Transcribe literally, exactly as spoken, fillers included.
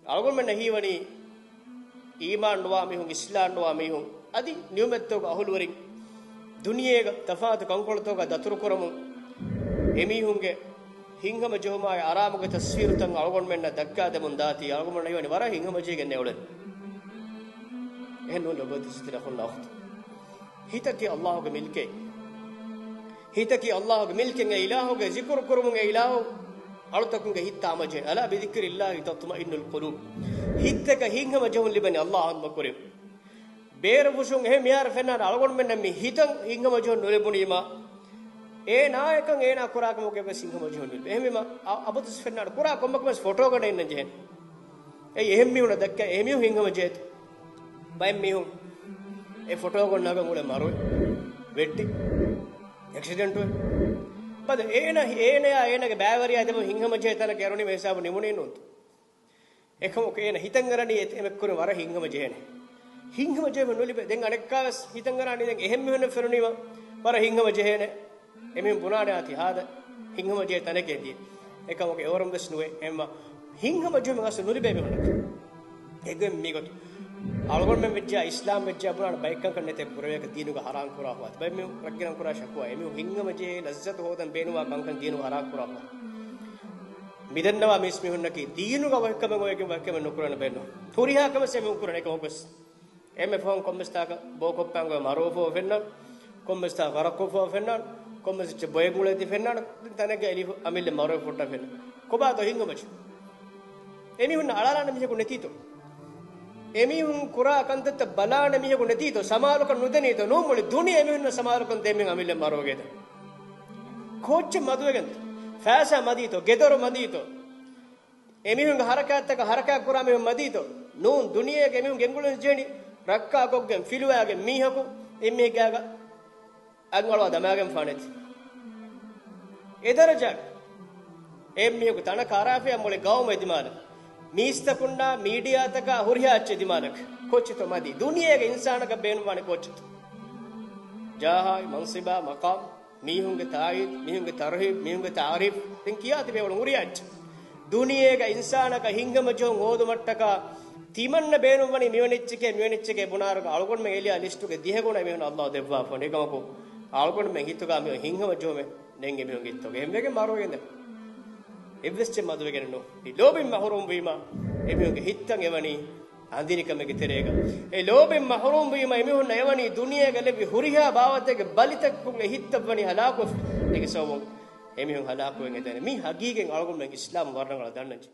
އަޅުގަނޑުމެންނަށް ހީވަނީ އީމާން ނުވާ މީހުން، އިސްލާމް ނުވާ މީހުން، އަދި ނިޢުމަތްތަކުގެ އަހުލުވެރިން ދުނިޔޭގަ ތަފާތު ކަންކޮޅުތަކުގަ ދަތުރުކުރަމުން، އެމީހުންގެ ހިތްހަމަޖެހުމާއި އަރާމުގެ ތަސްވީރުތައް އަޅުގަނޑުމެންނަށް ދައްކާދެމުން ދާތީ، އަޅުގަނޑުމެންނަށް ހީވަނީ ވަރަށް ހިތްހަމަޖެހިގެން އެ އުޅެން. އެހެން ނޫން ލޮބުވެތި ސިއްތިރަ ހުންނަ އުޚްތު. ހިތަކީ އައްލާހުގެ މިލްކެއް. ހިތަކީ އައްލާހުގެ މިލްކެއް. އެ އިލާހުގެ ޒިކުރު ކުރުމުން އެ އިލާހު އަޅުތަކުންގެ ހިތް ތާމަޖެހޭ. ألا بذكر الله تطمئن القلوب. ހިތްތަކަށް ހިތްހަމަޖެހުން ލިބެނީ އައްލާހު އަންމަ ކުރިން. ބޭރުފުށުން އެހެން މިހާރު ފެންނާނެ އަޅުގަނޑުމެންނަށް މި ހިތަށް ހިތްހަމަޖެހުން ނުލިބުނީމާ، އޭނާއަކަށް އޭނާ ކުރާ ކަމަކަށް ވެސް ހިތްހަމަޖެހުން ނުލިބޭ. އެހެންވީމާ، އަ-، އަބަދުވެސް ފެންނާނެ ކުރާ ކޮންމެ ކަމެއް ފޮޓޯގަނޑަށް އިންނަން ޖެހޭނެ. އެއީ އެހެން މީހުންނަށް ދައްކާ އެހެން މީހުން ހިތްހަމަޖެހޭތޯ. ބައެއް މީހުން އެ ފޮޓޯގަނޑު ނަގަން އުޅޭ މަރުވެ، ވެއްޓި، އެކްސިޑެންޓުވެ. ބަދަ އޭނަ، އޭނަޔާ އޭނަގެ ބައިވެރިޔާ ދެމުން ހިތްހަމަޖެހޭ ތަނަކަށް އެރުނީމަ ހިސާބު ނިމުނީ ނޫންތޯ. އެކަމަކު އޭނަ ހިތަށް އަރަނީ އެ-، އެމެ ކުރިން ވަރަށް ހިތްހަމަޖެހޭނެ. ހިތްހަމަޖެހުން ނުލިބޭ. ދެން އަނެއްކާވެސް ހިތަށް އަރާނީ ދެން އެހެން މީހުންނަށް ފެނުނީމަ ވަރަށް ހިތްހަމަޖެހޭނެ. އެމީހުން ބުނާނެ އާ ތި ހާދަ ހިތްހަމަޖެހޭ ތަނެކޭ ދިޔަ. އެކަމަކު އެވަރުން ވެސް ނުވޭ. އެހެންވީމާ ހިތްހަމަޖެހުމެއް އަސްލު ނުލިބޭ މީހުންނަކަށް. އެގޮތް މިގޮތު. އަޅުގަނޑުމެން ވެއްޖާ، އިސްލާމް ވެއްޖާ ބުނާނެ ބައެއް ކަންކަން ނެތޭ ކުރެވޭކަށް ދީނުގަ ހަރާން ކުރާ ހުވާ. ބައެއް މީހުން ރައްގެން ކުރާ ޝަކުވާ. އެމީހުން ހިތްހަމަޖެހޭ ލައްޒަތު ހޯދަން ބޭނުންވާ ކަންކަން ދީނުގަ ހަރާން ކުރާ ހުވާ. މިދަންނަވާ މީސްމީހުންނަކީ ދީނުގަ އޮތްކަމެއް އޮވެގެން ވަކިކަމެއް ނުކުރަން ބޭނުން. ހުރިހާ ކަމެއް އެމީހުން ކުރަން އެކަމަކުވެސް. އެންމެ ފަހުން ކޮންމެސް ތާކަށް ބޯކޮށްޕާނގޮ މަރޯފޯ ފެންނާން، ކޮންމެސް ތާ ވަރަކޮށްފޯ ފެންނާން، ކޮންމެސް އެއްޗެއް ބޮއެގުޅޭތި ފެންނާން، ތަނެއްގަ އެލިފު އަމިއްލަ މަރޯ ފުއްޓަ ފެންނާން. ކޮބާތޯ ހިތްހަމަޖެހުން؟ އެމީހުންނަށް އަޅާލާނެ މީހަކު ނެތީތޯ؟ އެމީހުން ކުރާ ކަންތައްތައް ބަލާނެ މީހަކު ނެތީތޯ؟ ސަމާލުކަން ނުދެނީތޯ؟ ނޫން މުޅި ދުނިޔެ އެމީހުންނަށް ސަމާލުކަން ދޭ މީހުން އަމިއްލަ މަރޯގެދަ. ކޯއްޗެއް މަދުވެގެންތޯ؟ ފައިސާ މަދީތޯ؟ ގެދޮރު މަދީތޯ؟ އެމީހުންގެ ހަރަކާތްތަކަށް ހަރަކާތް ކުރާ މީހުން މަދީތޯ؟ ނޫން، ދުނިޔޭގެ އެމީހުން ގެންގުޅެން ޖެހެނީ ރައްކާކޮށްގެން ފިލުވާގެން މީހަކު އެންމެހެއްގާގަ އަންގަޅުވާ ދަމާގެން ފާނެތި. އެ ދަރަޖާގަ އެއްމީހަކު ތަނަކަށް އަރާފިޔާ މުޅި ގައުމު އެދިމާލަ، މީސްތަކުންނާ މީޑިއާތަކާ ހުރިހާ އެއްޗެއް ދިމާލަކަށް. ކޯއްޗެއްތޯ މަދީ؟ ދުނިޔޭގެ އިންސާނަކަށް ބޭނުންވާނެ ކޯއްޗެއްތޯ؟ ޖާހާއި މަންސިބާ މަޤާމް، މީހުންގެ ތާއީދު، މީހުންގެ ތަރުހީބު، މީހުންގެ ތަޢުރީފު، ދެން ކިޔާ ތިބޭ އުޅުން ހުރިހާ އެއްޗެއް. ދުނިޔޭގަ އިންސާނަކަށް ހިތްހަމަޖެހުން ހޯދުމަށްޓަކާ ތިމަންނަ ބޭނުންވަނީ މިވެނި އެއްޗެކޭ، މިވެނި އެއްޗެކޭ ބުނާއިރުގަ އަޅުގަނޑުމެން އެލިޔާ ލިސްޓުގެ ދިހަ ގުނަ މީހުން އައްލާހު ދެއްވާފަ. އެކަމަކު އަޅުގަނޑުމެން ހިތުގަ މި ހިތްހަމަޖެހުމެއް ނެތް އެމީހުން ހިތުގަ. އެންމެގެން މަރުވެގެން ދެން އެއްވެސް އެއްޗެއް މަދުވެގެނެއް ނޫން. މި ލޯބިން މަޙުރޫމް ވީމަ އެމީހުންގެ ހިތްތައް އެވަނީ އަނދިރިކަމެއްގެ ތެރޭގަ. އެ ލޯބިން މަޙުރޫމް ވީމަ އެމީހުންނަށް އެވަނީ ދުނިޔޭގަ ލެއްވި ހުރިހާ ބާވަތެއްގެ ބަލިތަކުން އެ ހިތްތައް ވަނީ ހަލާކުވެފަ. އޭގެ ސަބަބުން އެމީހުން ހަލާކުވެގެން އެދެނީ. މީ ހަގީގަތް އަޅުގަނޑުމެން އިސްލާމް ވަރަށް ރަނގަޅަށް ދަންނަންޖެ.